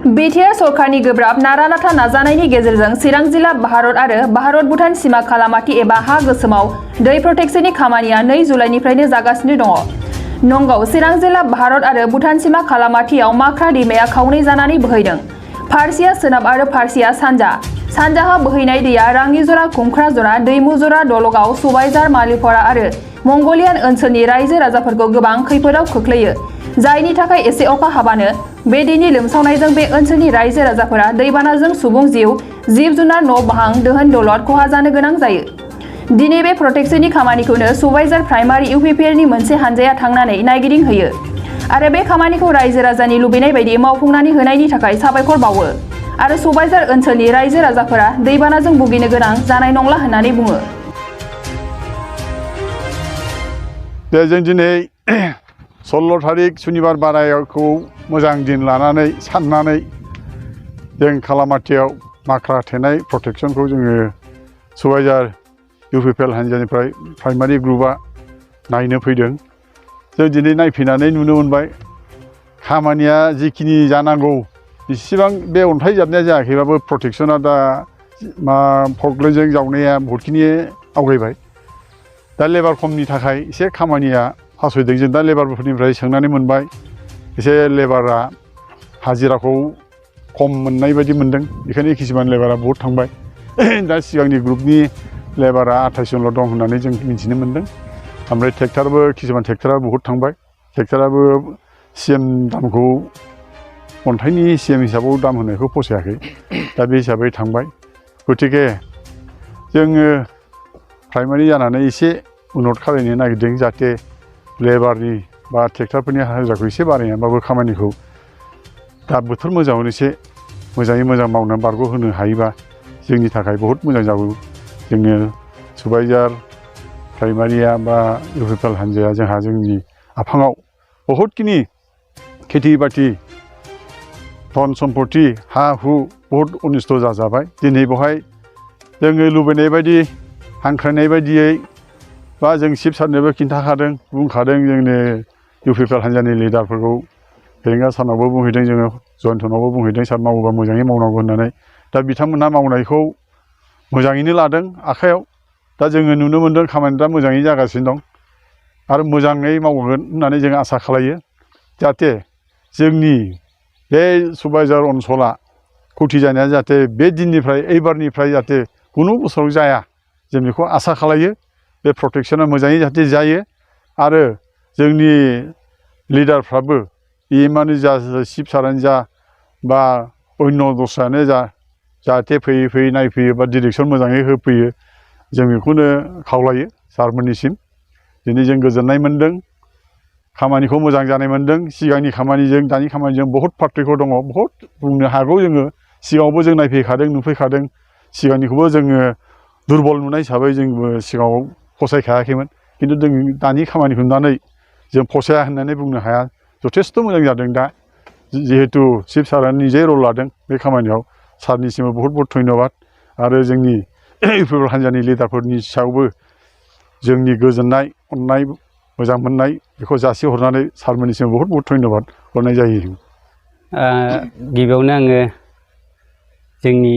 BTR सरकारनि गोब्राब नारा-नाथा नाजानायनि गेजेरजों चिरां जिल्ला भारत आरो भारत-भुटान सिमा खालामाथि एबा हा गोसोमाव दै प्रटेक्शननि खामानिया 2 जुलाइनिफ्रायनो जागासिनो दङ। नंगौ, चिरां जिल्ला भारत आरो भुटान सिमा खालामाथियाव माख्रा दैमाया खावनै जानानै बोहैदों। फारसेया सोनाब आरो फारसेया सानजा। सानजाहा बोहैनाय दैया राङिजरा, खुंख्राजरा, दैमुजरा, दलगाव, सबायझार, मालिखरा आरो मंगलियान ओनसोलनि रायजो राजाफोरखौ गोबां खैफोदाव खोख्लैयो। जायनि थाखाय एसे अखा हाबानो बे दैनि लोमसावनायजों बे ओनसोलनि रायजो राजाफोरा दैबानाजों सुबुं जिब-जुनार, न'-बां, दोहोन-दौलत खहा जानो गोनां जायो। दिनै बे प्रटेक्शननि खामानिखौनो सबायझार प्राइमारि इउपिपिएलनि मोनसे हानजाया थांनानै नायगिदिंहैयो आरो बे खामानिखौ रायजो राजानि लुबैनाय बायदि मावफुंनानै होनायनि थाखाय साबायखर बावो आरो सबायझार ओनसोलनि रायजो राजाफोरा दैबानाजों भुगिनो गोनां जानाय नंला होननानै बुङो। जों दिनै 16 तारिख सुनिबार बारायखौ मोजां दिन लानानै साननानै जों खालामाथियाव माख्रा थेनाय प्रटेक्शनखौ जोङो सबायझार इउपिपिएल हानजानिफ्राय प्राइमारि ग्रुपआ नायनो फैदों। जों दिनै नायफैनानै नुनो मोनबाय खामानिया जिखिनि जानांगौ इसेबां बे अन्थाइ जाबनाया जायाखैबाबो प्रटेक्शना दा फगलेजों जावनाया बहुतखिनि आवगायबाय। दा लेबार खमनि थाखाय एसे खामानिया फासयदों। जों दा लेबारफोरनिफ्राय सोंनानै मोनबाय एसे लेबारा हाजिराखौ खम मोननाय बायदि मोनदों, बेखायनो किसुमान लेबारा बहुत थांबाय। दा सिगांनि ग्रुपनि लेबारा 28 जनल' दं होननानै जों मिथिनो मोनदों। ओमफ्राय ट्रेक्टरबो किसुमान ट्रेक्टरा बहुत थांबाय। ट्रेक्टराबो CM दामखौ अन्थाइनि CM हिसाबाव दाम होनायखौ फसायाखै, दा बे हिसाबै थांबाय। गतिके जोङो प्राइमारि जानानै एसे उन्नत खालामनो नागिरदों जाहाथे लेबारनि बा ट्रेक्टरफोरनि हाजिराखौ एसे बारायनानैबाबो खामानिखौ दा बोथोर मोजाङावनो एसे मोजाङै मोजां मावनानै बारग'होनो हायोबा जोंनि थाखाय बहुत मोजां जागौ। जोङो सबायझार प्राइमारिया बा इउपिपिएल हानजाया जोंहा जोंनि आफाङाव बहुतखिनि खेथि बाथि धन सम्पति हा हु बहुत अनिस्त जाजाबाय। दिनै बेवहाय जोङो लुबैनाय बायदि हांख्रायनाय बायदियै बा जों चिफ सारनोबो खिन्थाखादों, बुंखादों जोंनो इउपिपिएल हानजानि लिडारफोरखौ फेरेंगा सारनावबो बुंहैदों, जोङो जयन्तनावबो बुंहैदों सार मावोबा मोजाङै मावनांगौ होननानै। दा बिथांमोनहा मावनायखौ मोजाङैनो लादों आखायाव। दा जोङो नुनो मोन्दों खामानिया दा मोजाङै जागासिनो दं आरो मोजाङै मावगोन होननानै जों आसा खालायो। जाहाथे जोंनि बे सबायझार अनसला खथि जानाया जाहाथे बे दिननिफ्राय एबारनिफ्राय जाहाथे खुनु बोसोराव जाया, जों बेखौ आसा खालायो। बे प्रटेक्शना मोजाङै जाहाथे जायो आरो जोंनि लिडारफ्राबो इमानो जा चिफ सारानो जा बा अन्य दस्रायानो जा जाहाथे फैयै फैयै नायफैयो बा डिरेक्सन मोजाङै होफैयो, जों बेखौनो खावलायो सारमोननिसिम। दिनै जों गोजोननाय मोन्दों, खामानिखौ मोजां जानाय मोन्दों। सिगांनि खामानिजों दानि खामानिजों बहुत पार्थक्य दङ। बहुत बुंनो हागौ जोङो, सिगाङावबो जों नायफैखादों, नुफैखादों। सिगांनिखौबो जोङो दुरबल नुनाय हिसाबै जोंबो सिगाङाव फसायखायाखैमोन, खिन्थु जों दानि खामानिखौ नुनानै जों फसाया होननानै बुंनो हाया। जथेस्थ' मोजां जादों दा, जिहेतु चिफ सारा निजे रल लादों बे खामानियाव। सारनिसिमबो बहुत बहुत धन्यबाद आरो जोंनि इउपिपिएल हानजानि लिडारफोरनि सायावबो जोंनि गोजोननाय, अननाय, मोजां मोननाय बेखौ जासिहरनानै सारमोननिसिम बहुत बहुत धन्यबाद हरनाय जायो। गिबियावनो आङो जोंनि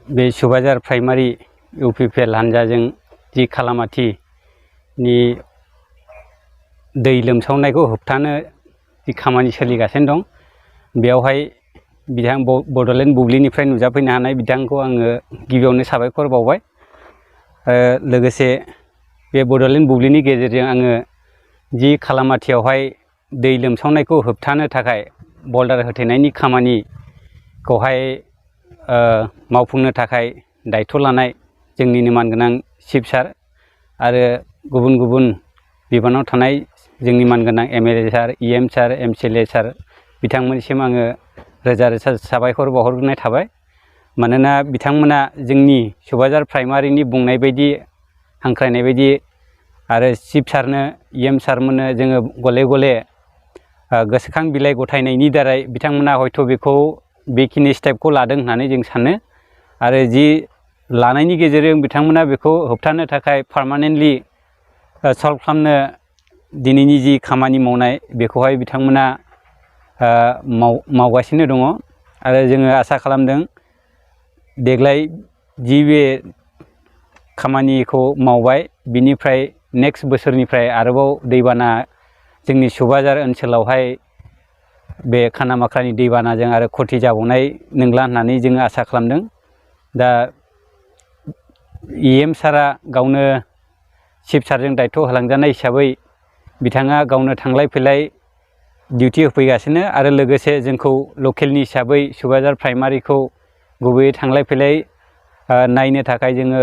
बे सबायझार प्राइमारि इउपिपिएल हानजाजों जि खालामाथिनि दै लोमसावनायखौ होबथानो जि खामानि सोलिगासिनो दं, बेयावहाय बिथां बड'लेण्ड बुब्लिनिफ्राय नुजाफैनो हानाय बिथांखौ आङो गिबियावनो साबायखर बावबाय। लोगोसे बे बड'लेण्ड बुब्लिनि गेजेरजों आङो जि खालामाथियावहाय दै लोमसावनायखौ होबथानो थाखाय बल्डार होथेनायनि खामानिखौहाय मावफुंनो थाखाय दायथ' लानाय जोंनिनो मानगोनां चिफ सार आरो गुबुन गुबुन बिबानाव थानाय जोंनि मानगोनां MLA सार, EM सार, MCLA सार बिथांमोननिसिम आङो रोजा रोजा साबायखर बावहरग्रोनाय थाबाय। मानोना बिथांमोना जोंनि सबायझार प्राइमारिनि बुंनाय बायदि, हांख्रायनाय बायदि आरो चिफ सारनो, EM सारमोननो जोङो गले गले गोसोखां बिलाइ गथायनायनि दारै बिथांमोना हयथ' बेखिनि स्टेपखौ लादों होननानै जों सानो आरो जि लानायनि गेजेरजों बिथांमोना बेखौ होबथानो थाखाय पार्मानेन्टलि सल्भ खालामनो दिनैनि जि खामानि मावनाय बेखौहाय बिथांमोना मावगासिनो दङ आरो जोङो आसा खालामदों देग्लाय जि बे खामानिखौ मावबाय बिनिफ्राय नेक्स्ट बोसोरनिफ्राय आरोबाव दैबाना जोंनि सुबाजार ओनसोलावहाय बे खानामाख्रानि दैबानाजों आरो खथि जाबावनाय नंला होननानै जोङो आसा खालामदों। दा EM सारा गावनो चिफ सारजों दायथ' होलांजानाय हिसाबै बिथाङा गावनो थांलाय फैलाय डिउटि होफैगासिनो आरो लोगोसे जोंखौ लकेलनि हिसाबै सुबाजार प्राइमारिखौ गुबैयै थांलाय फैलाय नायनो थाखाय जोङो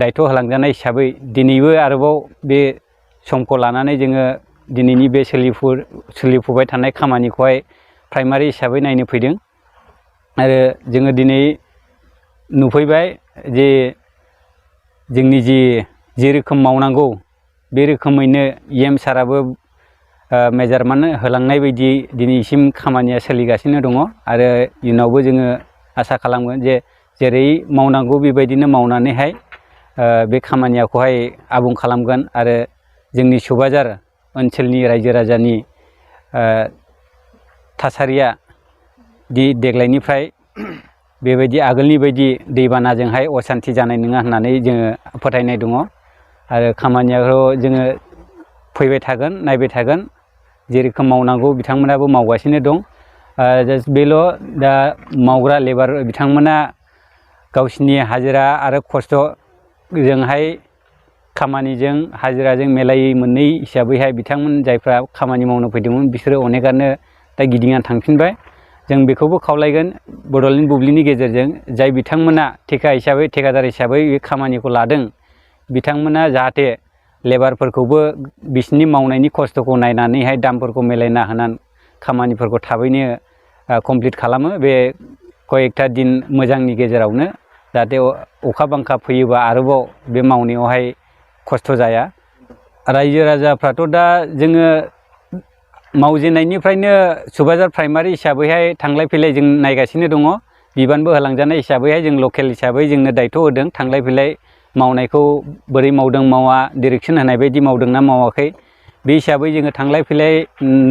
दायथ' होलांजानाय हिसाबै दिनैबो आरोबाव बे समखौ लानानै जोङो दिनैनि बे सोलिफुबाय थानाय खामानिखौहाय प्राइमारि हिसाबै नायनो फैदों आरो जोङो दिनै नुफैबाय जे जोंनि जि रोखोम मावनांगौ बे रोखोमैनो EM साराबो मेजारमेन्ट होलांनाय बायदि दिनैसिम खामानिया सोलिगासिनो दङ आरो इयुनावबो जोङो आसा खालामगोन जे जेरै मावनांगौ बेबायदिनो मावनानैहाय बे खामानियाखौहाय आबुं खालामगोन आरो जोंनि सुबाजार ओनसोलनि रायजो राजानि थासारिया देग्लायनिफ्राय बेबायदि आगोलनि बायदि दैबानाजोंहाय असान्ति जानाय नङा होननानै जोङो फोथायनाय दङ आरो खामानियाखौ जोङो फैबाय थागोन नायबाय थागोन जेरोखोम मावनांगौ बिथांमोनाबो मावगासिनो दं। जास्ट बेल' दा मावग्रा लेबार बिथांमोना गावसिनि हाजिरा आरो खस्थ'जोंहाय खामानिजों हाजिराजों मेलायै मोननै हिसाबैहाय बिथांमोन जायफ्रा खामानि मावनो फैदोंमोन बिसोरो अनेकानो दा गिदिंना थांफिनबाय। जों बेखौबो खावलायगोन बड'लेण्ड बुब्लिनि गेजेरजों जाय बिथांमोना ठेकेदार हिसाबै बे खामानिखौ लादों बिथांमोना जाहाथे लेबारफोरखौबो बिसिनि मावनायनि खस्थ'खौ नायनानैहाय दामफोरखौ मिलायना होनानै खामानिफोरखौ थाबैनो कमप्लिट खालामो बे कयेकथा दिन मोजांनि गेजेरावनो जाहाथे अखा बांखा फैयोबा आरोबाव बे मावनायावहाय खस्थ' जाया। रायजो राजाफ्राथ' दा जोङो मावजेननायनिफ्रायनो सुबाजार प्राइमारि हिसाबैहाय थांलाय फैलाय जों नायगासिनो दङ बिबानबो होलांजानाय हिसाबैहाय जों लकेल हिसाबै जोंनो दायथ' होदों थांलाय फैलाय मावनायखौ बोरै मावदों मावा डिरेक्सन होनाय बायदि मावदोंना मावाखै बे हिसाबै जोङो थांलाय फैलाय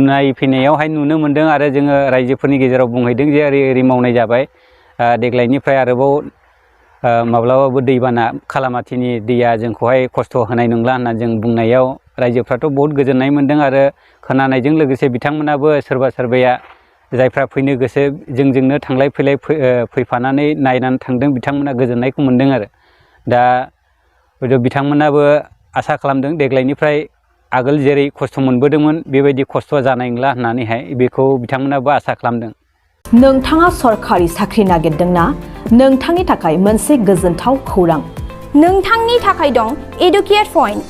नायफैनायावहाय नुनो मोन्दों आरो जोङो रायजोफोरनि गेजेराव बुंहैदों जे ओरै मावनाय जाबाय देग्लायनिफ्राय आरोबाव माब्लाबाबो दैबाना खालामाथिनि दैया जोंखौहाय खस्थ' होनाय नंला होनना जों बुंनायाव रायजोफ्राथ' बहुत गोजोननाय मोन्दों आरो खोनानायजों लोगोसे बिथांमोनाबो सोरबाया जायफ्रा फैनो गोसो जोंजोंनो थांलाय फैलाय फैफानानै नायनानै थांदों बिथांमोना गोजोननायखौ मोन्दों आरो दा हयथ' बिथांमोनाबो आसा खालामदों देग्लायनिफ्राय आगोल जेरै खस्थ' मोनबोदोंमोन बेबायदि खस्थ' जानाय नंला होननानैहाय बेखौ बिथांमोनाबो आसा खालामदों। नोंथाङा सरखारि साख्रि नागिरदोंना? नोंथांनि थाखाय मोनसे गोजोनथाव खौरां। नोंथांनि थाखाय दं एडुकेट पइन्ट,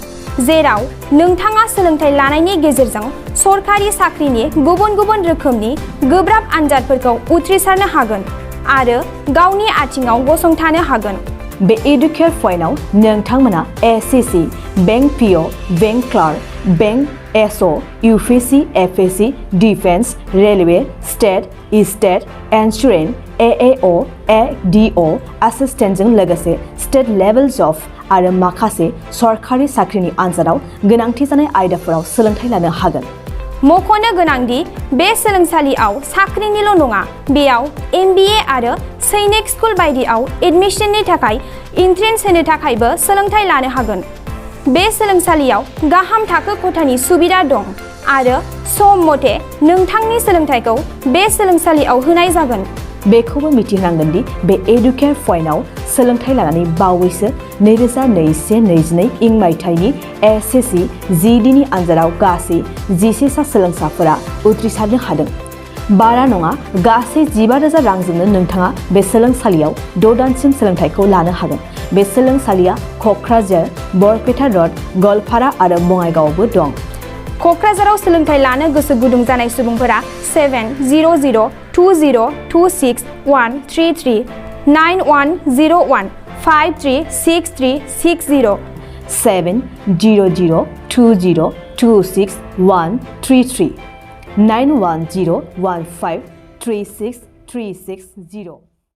जेराव नोंथाङा सोलोंथाइ लानायनि गेजेरजों सरखारि साख्रिनि गुबुन गुबुन रोखोमनि गोब्राब आनजादफोरखौ उथ्रिसारनो हागोन आरो गावनि आथिङाव गसंथानो हागोन। बे एडुकेट पइन्टआव नोंथांमोना SSC, bank PO, bank clerk, bank SO, UPSC, FSC, defence, railway, state insurance, AAO, ADO, एसिस्टेन्टजों लोगोसे स्टेट लेभेल जब आरो माखासे सरखारि साख्रिनि आनजादाव गोनांथि जानाय आयदाफोराव सोलोंथाइ लानो हागोन। मख'नो गोनांदि बे सोलोंसालियाव साख्रिनिल' नङा, बेयाव MBA आरो सैनिक स्कुल बायदियाव एडमिशननि थाखाय एन्ट्रेन्स होनो थाखायबो सोलोंथाइ लानो हागोन। बे सोलोंसालियाव गाहाम थाखो खथानि सुबिदा दं आरो सम मथे नोंथांनि सोलोंथाइखौ बे सोलोंसालियाव होनाय जागोन। बेखौबो मिथिनांगोन दि बे एडुकेट पइन्टआव सोलोंथाइ लानानै बावैसो 2021-22 इं मायथाइनि SSC GDनि आनजादाव गासै 11 सा सोलोंसाफोरा उथ्रिसारनो हादों। बारा नङा, गासै 15,000 रांजोंनो नोंथाङा बे सोलोंसालियाव 6 दानसिम सोलोंथाइखौ लानो हागोन। बे सोलोंसालिया क'क्राझार, बरपेटा र'ड, गवालपारा आरो बङाइगावआवबो दं। क'क्राझाराव सोलोंथाइ लानो गोसो गुदुं जानाय सुबुंफोरा 700-226-133 9101-536360 700-226-133 9101536360